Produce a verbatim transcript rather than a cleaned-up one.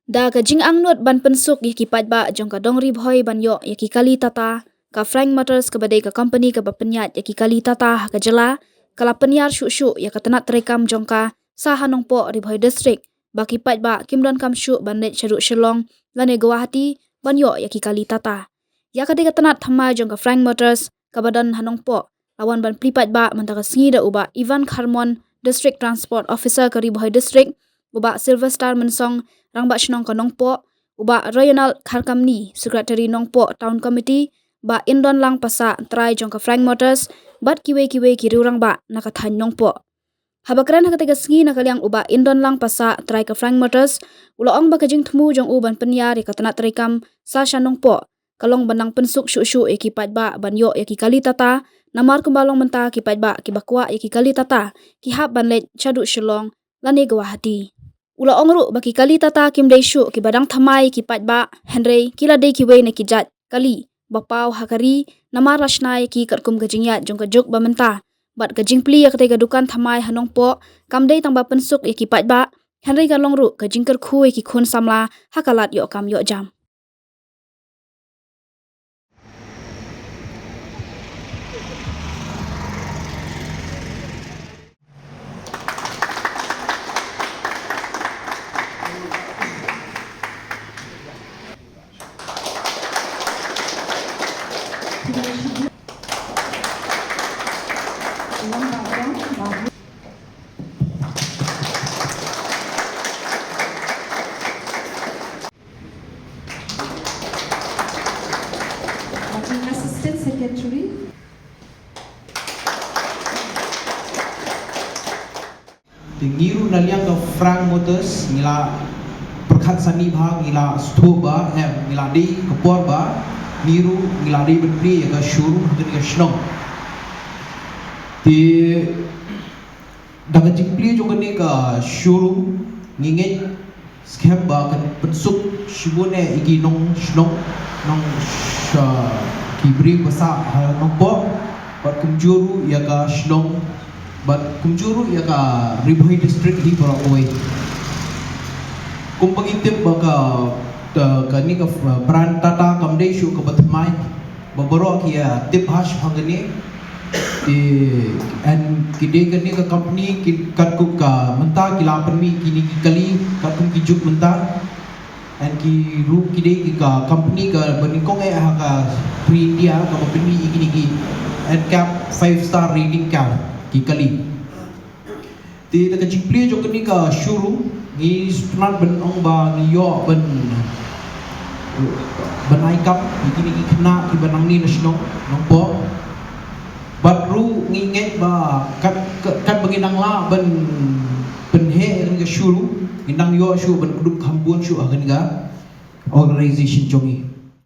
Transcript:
Da ka jingangnud ban pynsuk ïa ki paidbah jong ka dong Ri Bhoi ban ïoh ïa ki kali Tata, ka Frank Motors kaba dei ka company kaba pynïaid ïa ki kali Tata ha ka jylla, ka la pynïar shuh shuh ïa ka tnat treikam jong ka sha ha Nongpoh, Ri Bhoi District, ba ki paidbah kim donkam shuh ban leit shaduh Shillong lane Guwahati ban ïoh ïa ki kali Tata. Ïa ka dei ka tnat thymmai jong ka Frank Motors kaba don ha Nongpoh, la wan ban plie paidbah mynta ka sngi da u Bah Ivan Kharmon, District Transport Officer ka Ri Bhoi District, u Bah Sylvester Mynsong, Rangbah Shnong ka Nongpoh, u Bah Royonald Kharkamni, Secretary Nongpoh Town Committee, Bah Indonlang Passah, trai jong ka Frank Motors, bad kiwei kiwei ki riew rangbah na ka thaiñ Nongpoh. Haba kren ha katei ka sngi na ka liang u Bah Indonlang Passah, trai ka Frank Motors, u la ong ba ka jingthmu jong u ban pynïar ïa ka tnat treikam sha sha Nongpoh ka long ban nang pynsuk shuh shuh ïa ki paidbah ban ïoh ïa ki kali Tata, namar kumba long mynta ki paidbah kiba kwah ïa ki kali Tata ki hap ban leit shaduh Shillong lane Guwahati. U la ong ruh ba ki kali Tata kim dei shuh kiba dang thymmai ïa ki paidbah, hynrei ki la dei kiwei na ki jait kali ba paw ha ka ri, namar la shna ïa ki katkum ka jingïaid jong ka juk ba mynta. Bad ka jingplie ïa katei ka dukan thymmai ha Nongpoh kam dei tang ba pynsuk ïa ki paidbah, hynrei ka long ruh ka jingkyrkhu ïa ki khun samla ha ka lad ïoh kam ïoh jam. Assistant Secretary. Te ngi ruh na liang ka Frank Motors ngi la pyrkhat sani bha, ngi la sngewthuh ba, em, ngi la dei ka por ba ngi ruh ngi la dei ban plie ïa ka showroom ha kane ka shnong. Te da ka jingplie jong kane ka showroom ngi ngeit skhem ba kan pynsuk shibun eh ïa ki nong shnong, nong sha ki briew ba sah ha Nongpoh, bad kumjuh ruh ïa ka shnong, bad kumjuh ruh ïa ka Ri Bhoi District hi baroh kawei. Kumba ngi tip ba ka, ka, kane ka brand Tata kam dei shuh kaba thymmai, ba baroh ki ïa tip hash bha kane. Ki, and ki dei kane ka company ki katkum ka mynta ki la pynmih kine ki kali katkum ki juk mynta. And ki ruh ki dei ki ka company kaba nyngkong eh ha ka pyrthei India kaba pynmih ïa kine ki N CAP five star rating ka ki kali. Te da ka jingplie jong kane ka showroom ngi sngewtynnat ban ong ba ngi ïoh ban, ban ai kam ïa kine ki khynnah kiba nangne na shnong Nongpoh. Bad ruh ngi ngeit ba kat, kat, katba ngi nang lah ban pynheh ïa kane ka showroom, ngi nang ïoh shuh ban kdup kham bun shuh ha kane ka organization jong ngi.